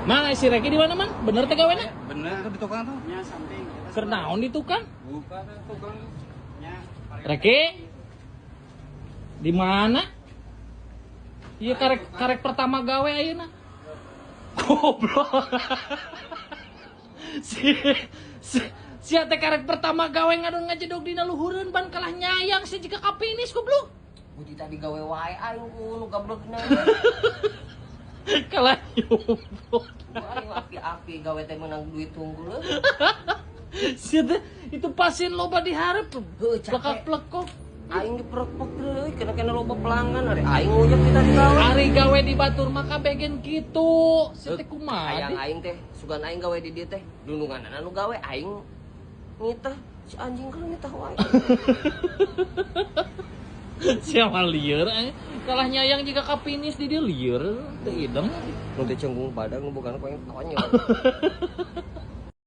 Mang, si Reki di mana, Mang? Bener teh gawena? Bener tuh di tukang tuh. Nya samping. Keur naon di tukang? Bukan tukang. Nya. Reki? Di mana? Iya karek karek pertama gawe ayeuna. Goblok. Si si si teh karek pertama gawe ngadon ngajedog dina luhureun ban kalah nyayang si jika kapinis, goblok. Budi tadi gawe wae aing ku nu gablegna. Kalah nyumput. Aing api-api gawe teh menang duit tunggul. Si teh itu pasien loba diharap. Heuh, capek. Plekak-plekok. Aing diperepek deui kena-kena loba pelanggan ari aing ngujak ti tadi gawe. Ari gawe di batur mah kabegen kitu. Si teh kumaha? Hayang aing teh sugan aing gawe di dieu teh dundunganana nu gawe aing ngitah si anjing kan ngitah wae. Siapa lieur eh? Kalah nyayang jika kapinis di dia lieur teu ideng. Nu teh cenggung padang bukan ku aing konyol.